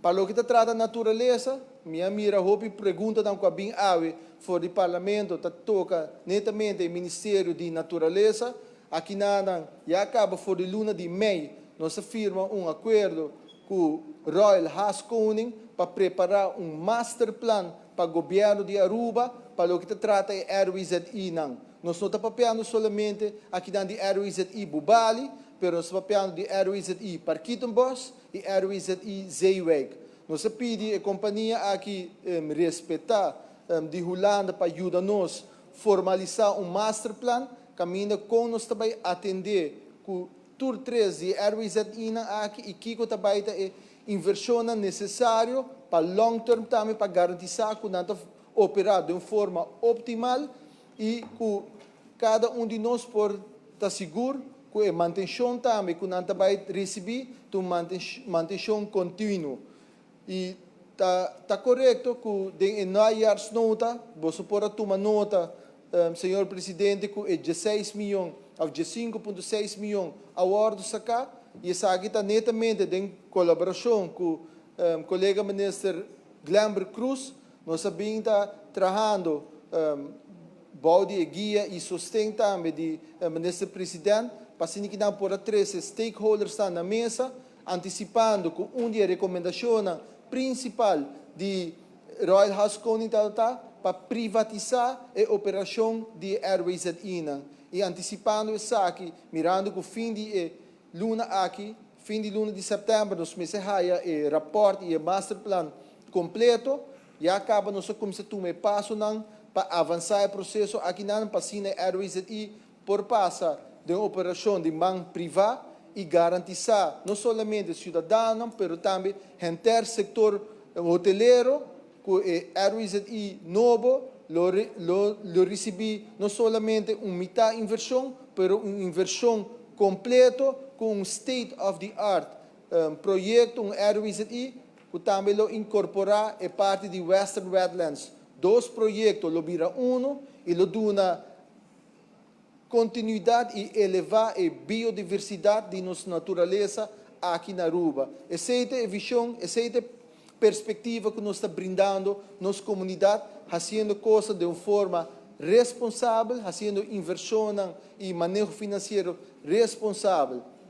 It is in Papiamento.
Pa loke ta trata naturalesa, mi a mira hopi preguntanan ku a bin awe for di Parlamento ta toka netamente e Ministerio di Naturalesa. Akinanan ya kaba for di luna di mei nos a firma un akuerdo ku Royal Haskoning pa prepará un masterplan pa gobièrnu di Aruba pa loke ta trata e RWZI-nan. Nos no ta papiando solamente akinan di RWZI Bubali, pero nos ta papiando di RWZI Parkietenbos i RWZI Zeewijk. Nos a pidi e kompania aki respetá di Hulanda pa yuda nos formalisá un masterplan kaminda kon nos ta bai atendé ku tur tres di e RWZI-nan aki i kiko ta bai ta e invershonnan nesesario pa long term tambe pa garantisá ku nan ta operá den un forma optimal i ku kada un di nos por ta sigur ku e mantenshon tambe ku nan ta bai risibí ta un mantenshon kontinuo. I ta ta korekto ku den e najaarsnota boso por a tuma nota, señor presidente, ku e 16 mion òf 15.6 mion a wòrdu saká i esaki ta netamente den kolaborashon ku kolega minister Glenbert Croes. Nos a bin ta trahando bou di guia i sosten tambe di minister presidente pa asina ku nan por a trese stakeholders na mesa, antisipando ku un di e rekomendashonnan prinsipal di Royal Haskoning ta pa privatisá e operashon di RWZI nan. I antisipando esaki, mirando ku fin di e luna aki, fin di luna di sèptèmber, nos mester haya e rapport i e masterplan kompleto, ya kaba nos a kuminsá tuma pasonan pa avansá e proseso akinan pa asina RWZI por pasa den operashon di man privá i garantisá no solamente siudadano, pero tambe henter sektor hotelero ku e RWZI nobo lo risibí no solamente un mitar invershon, pero un invershon kompleto ku un state of the art proyekto, un RWZI, ku tambe lo inkorporá e parti di Western Wetlands. Dos proyekto lo bira unu i lo duna kontinuidat i elevá e biodiversidat di nos naturalesa aki na Aruba. Esei ta e vishon, esei ta e perspektiva ku nos ta brindando nos komunidat, hasiendo kos di un forma responsabel, hasiendo invershon i maneho finansiero responsabel.